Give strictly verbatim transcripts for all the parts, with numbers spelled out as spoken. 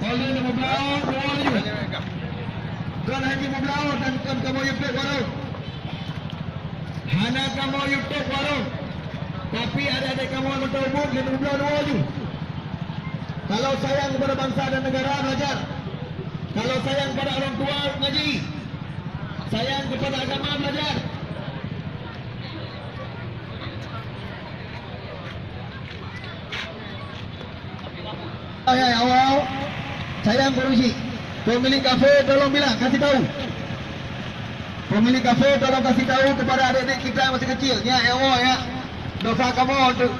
Oleh lima belas, dua tujuh. Kon hanya lima belas dan kon kamoe YouTube baru. Hana kamoe YouTube baru. Tapi adik-adik kamoe mantong buet lima belas, dua tujuh. Kalau sayang kepada bangsa dan negara, belajar. Kalau sayang kepada orang tua, ngaji. Sayang kepada agama, belajar. Hai, hai, awak, sayang korupsi. Pemilik kafe, tolong bilang, kasih tahu. Pemilik kafe, tolong kasih tahu kepada adik-adik kita yang masih kecil. Nyak, ya Allah, ya. Dosa kamu untuk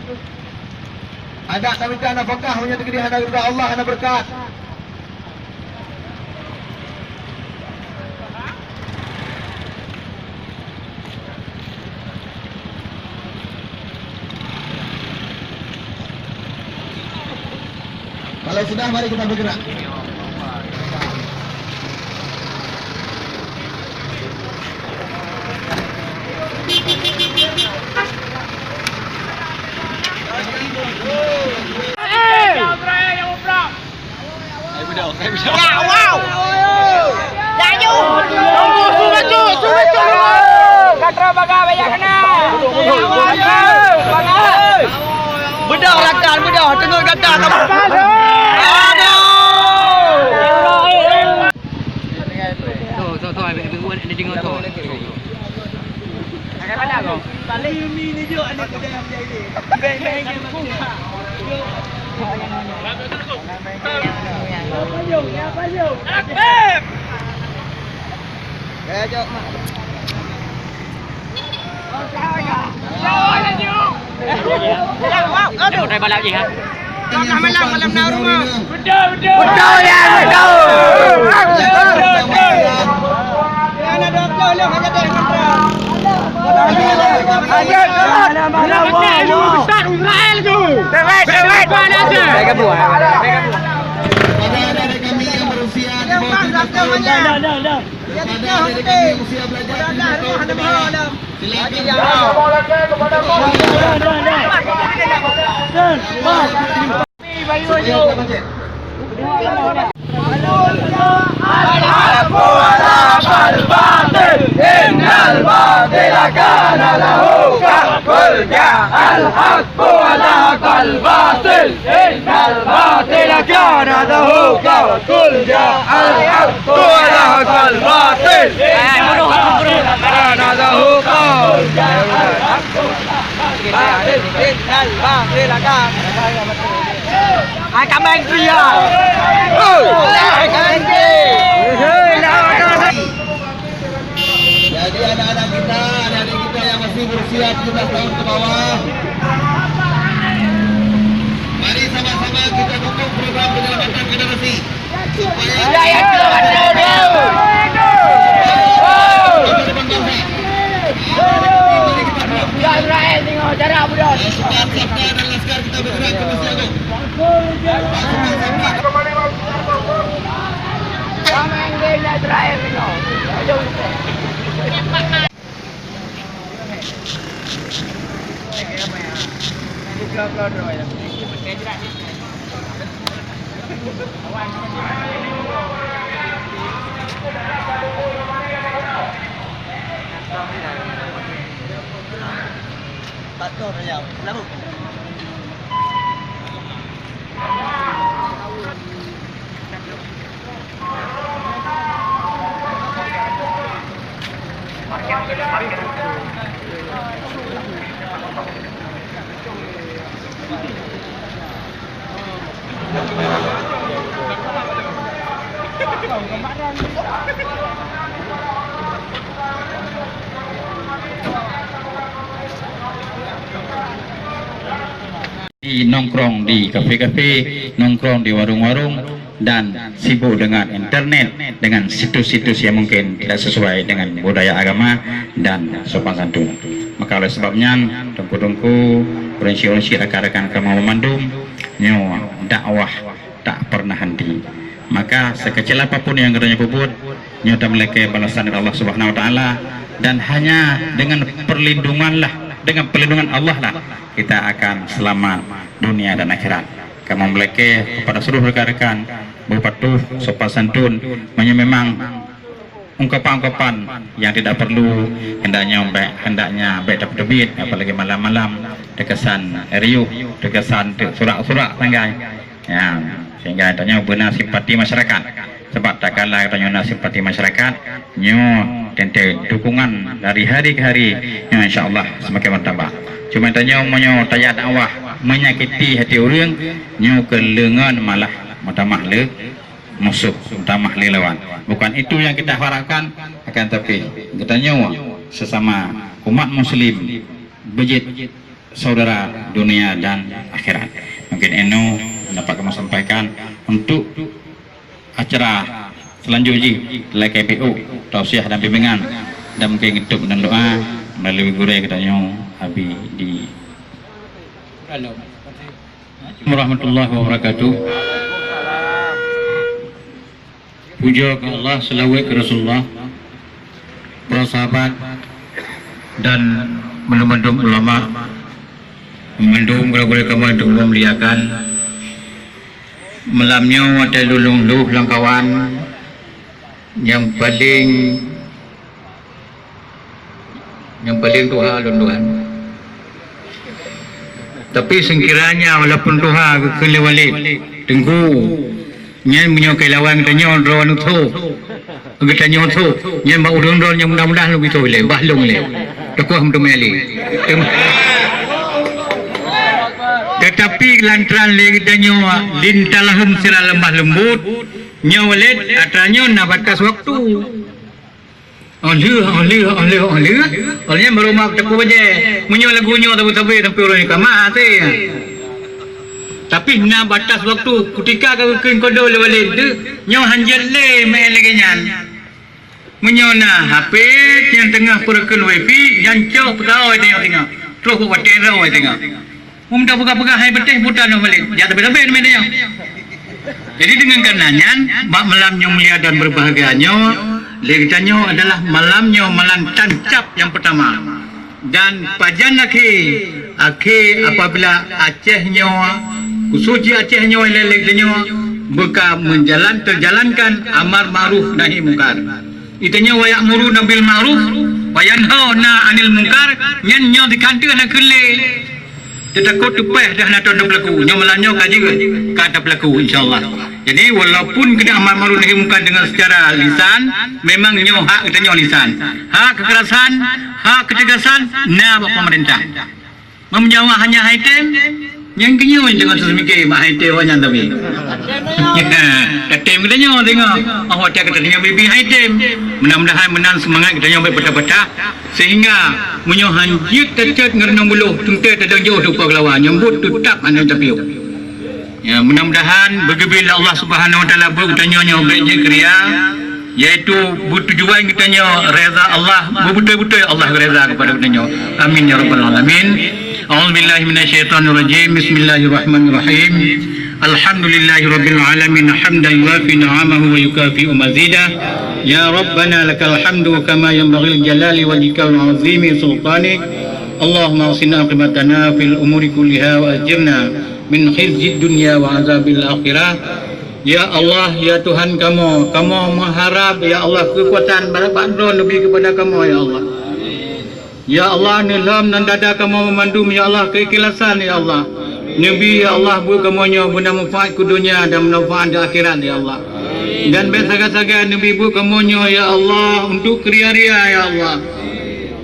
anak kami, tak nafkah, hanya dikasih anak kita, Allah, anak berkat. Kalau sudah, mari kita bergerak. Ya, wow. Laju. Tunggu, su bacut, su bacut dulu. Katra baga banyak kena. Bedah rakan, bedah. Tengok kata. Aduh. Tu, tu, tu, ambil, ambil buat dia tengok tu. Aduh. Dah malam, malam na rumah. Betul, betul. Betul, ya, betul. Betul, betul. Ya, ada dua puluh lom aja dari kontra. Ayo, ayo, ayo. Besar Israel tu. Tewet, tewet. Mereka buat. Mereka buat. Ada adik-adik kami yang berusia di bawah tujuh belas tahun. Dah, dah, dah. Ada adik-adik kami yang usia belajar tujuh belas tahun ke bawah. Silakan. الحق وذهب الباطل، إن الباطل كان زهوقا. قل جاء الحق وزهق الباطل، إن الباطل كان زهوقا. قل جاء الحق وزهق الباطل. كان زهوقا. Ai, ka main dia. Oh. Jadi anak-anak kita, adik-adik kita yang masih berusia tujuh belas tahun ke bawah, mari sama-sama kita dukung program penyelamatan generasi. Nongkrong di kafe-kafe, nongkrong di warung-warung, dan sibuk dengan internet, dengan situs-situs yang mungkin tidak sesuai dengan budaya agama dan sopan santun. Maka oleh sebab nyan, teungku-teungku, ureueng syik-ureueng syik, rakan-rakan kamoe mandum, nyoe dakwah tak pernah henti. Maka sekecil apapun yang geutanyoe peubuet, nyoe tameulakée balasan dari Allah Subhanahu wa Taala, dan hanya dengan perlindunganlah, dengan perlindungan Allah lah kita akan selamat dunia dan akhirat. Kamoe meulakée kepada seluruh rekan-rekan beupatuh, sopan santun. Meunyoe memang ungkapan-ungkapan yang tidak perlu, hendaknya bèk, hendaknya bèk teubiet, apalagi malam-malam, teukesan riuh, teukesan surak-surak sanggai. Ya, sehingga tanyoe beuna simpati masyarakat. Sebab tak kala tanyoe na simpati masyarakat, nyoe teuntèe dukungan dari hari ke hari, nyoe insya Allah semakin bertambah. Cuma tanyoe meunyoe tajak dakwah menyakiti hati ureueng, nyoe keuleungon malah meutamah lé musuh, meutamah lé lawan. Bukan itu yang kita harapkan, akan tapi geutanyoe sesama umat muslim beujeuet saudara dunia dan akhirat. Mungkin inoe dapat kamoe sampaikan untuk acara selanjut jih, lagèe K P U, tausiah dan bimbingan, dan mungkin untuk dan doa melalui gurèe geutanyoe Abi di warahmatullahi wabarakatuh. Puja keu Allah, seulaweuet keu Rasulullah, para sahabat, dan mandum-mandum ulama, mandum gurèe-gurèe kamoe nyang meumuliakan. Malam nyoe watèe lôn lôn lheueh lam kawan nyang paleng Nyang paleng tuha lôn tuan. Tapi seukiranya walaupun tuha geukheun lé Walid, Teungku, nyan meunyoe keu lawan geutanyoe droeneuh tho, geutanyoe tho, nyan bak ureueng droeneuh nyang mudah-mudah lôn geutoh lé, bah lôn lé. Teukoh meuteumé lé. Tem-, teutapi lantaran lé geutanyoe linta lahom sira lemah lembut, nyoe Walid, atra nyoe na batas waktu. Oh lheueh, oh lheueh, oh lheueh, oh lheueh. Oh lheueh baru mak teupeue bajèe. Meunyoe lagu nyoe tabe-tabe sampoe uroe nyoe ka mat até. Tapi na batas waktu, kutika ka geukheun kodo lé Walid teuh, nyoe hanjeuet lé meu'en lagèe nyan. Meunyoe na H P nyang teungoh peureukheun wifi, nyan cok peutawai teungoh-teungoh. Troh bak watèe droe teungoh. Meunyoe tapeugah-peugah hai beuteh, buta nyoe Walid. Jak teubit-teubit meu'en nyoe. Jadi, deungon kareuna nyan, bak malam nyang mulia dan berbahagia nyoe, lé geutanyoe adalah malam nyoe malam tancab nyang peutama. Dan pajan akhé, akhé apabila Aceh nyoe, khusus jih Aceh nyoe lé, lé geutanyoe, beuka meujalan, teujalankan amar ma'ruf nahi mungkar. Geutanyoe wa ya'muruna bil ma'ruf, wa yanhauna 'anil munkar, nyan nyoe dikhanteuk na keu lé. Teutakot teupèh dah na ton tapeulaku. Nyoe malam nyoe ka jeuet, ka tapeulaku, insya Allah. Jadi, walaupun keuneuk amar ma'ruf nahi mungkar deungon seucara lisan, memang nyoe hak geutanyoe lisan. Hak keukerasan, hak keutegasan, na bak peumeurintah. Meunyoe hanya hai tem, nyang keunyoe deungon seumiké bak hai tem awaknyan tapi. Ka tem geutanyoe deungon. Oh, watèe geutanyoe bibi hai tem. Mudah-mudahan meunan seumangat geutanyoe bèk patah-patah. Sehingga meunyoe han jeuet tacot ngon reunong buloh, teuntèe tadong jiôh teupeu keulawa, nyang buet teutap hana tapiôh. Ya, mudah-mudahan beugeubri lé Allah Subhanahu wa Taala buet geutanyoe nyoe bèk jeuet keu ria, yaitu beutujuan geutanyoe reza Allah, beubeutôi-beutôi Allah reza keupada geutanyoe. Amin ya rabbal alamin. A'udzubillahi minasyaitonirrajim. Bismillahirrahmanirrahim. Alhamdulillahirabbil alamin, hamdan yuwafi ni'amahu wa yukafi'u mazidah. Ya Rabbana lakal hamdu kama yanbaghi li jalali wajhikal azimi sultanik. Allahumma ahsin aqibatana fil umuri kulliha wa ajirna min khizyid dunya wa azabil akhirah. Ya Allah, ya Tuhan kamoe, kamoe meuharab, ya Allah, keukuatan bak droeneuh neubi keupada kamoe, ya Allah. Ya Allah, neulhom nan dada kamoe meumandum, ya Allah, keuikhlasan, ya Allah. Neubi, ya Allah, buet kamoe nyoe beuna manfaat keu donya dan manfaat di akhirat, ya Allah. Dan bèk sagai-sagai neubi buet kamoe nyoe, ya Allah, untuk keu ria-ria, ya Allah.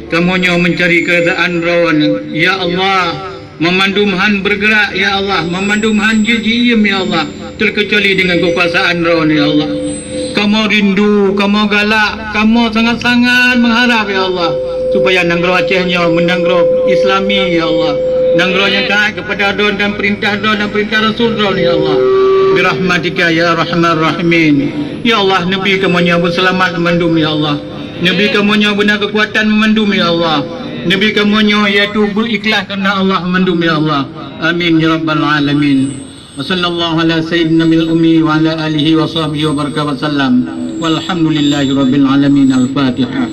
Kamoe nyoe meucari keuridaan Droeneuh, ya Allah. Meumandum han beurgeurak, ya Allah, meumandum han jeuet jiiem, ya Allah, teukeucuali deungon keukuasaan Droeneuh, ya Allah. Kamoe rindu, kamoe galak, kamoe sangat-sangat meuharab, ya Allah, supaya nanggroe Aceh nyoe meunanggroe Islami, ya Allah. Nanggroe nyang taat keupada Droeneuh dan peurintah Droeneuh dan peurintah Rasul Droeneuh, ya Allah. Birahmatika ya arhamar rahimin. Ya Allah, neubi kamoe nyoe beuseulamat meumandum, ya Allah. Neubi kamoe nyoe beuna keukuatan meumandum, ya Allah. Neubi kamoe nyoe, yaitu beuikhlas kareuna Allah meumandum, ya Allah. Amin ya rabbal alamin. Wa sallallahu ala sayyidina nabil ummi wa ala alihi wa sahbihi wa baraka wa sallam. Walhamdulillahi rabbil alamin. Al-Fatihah.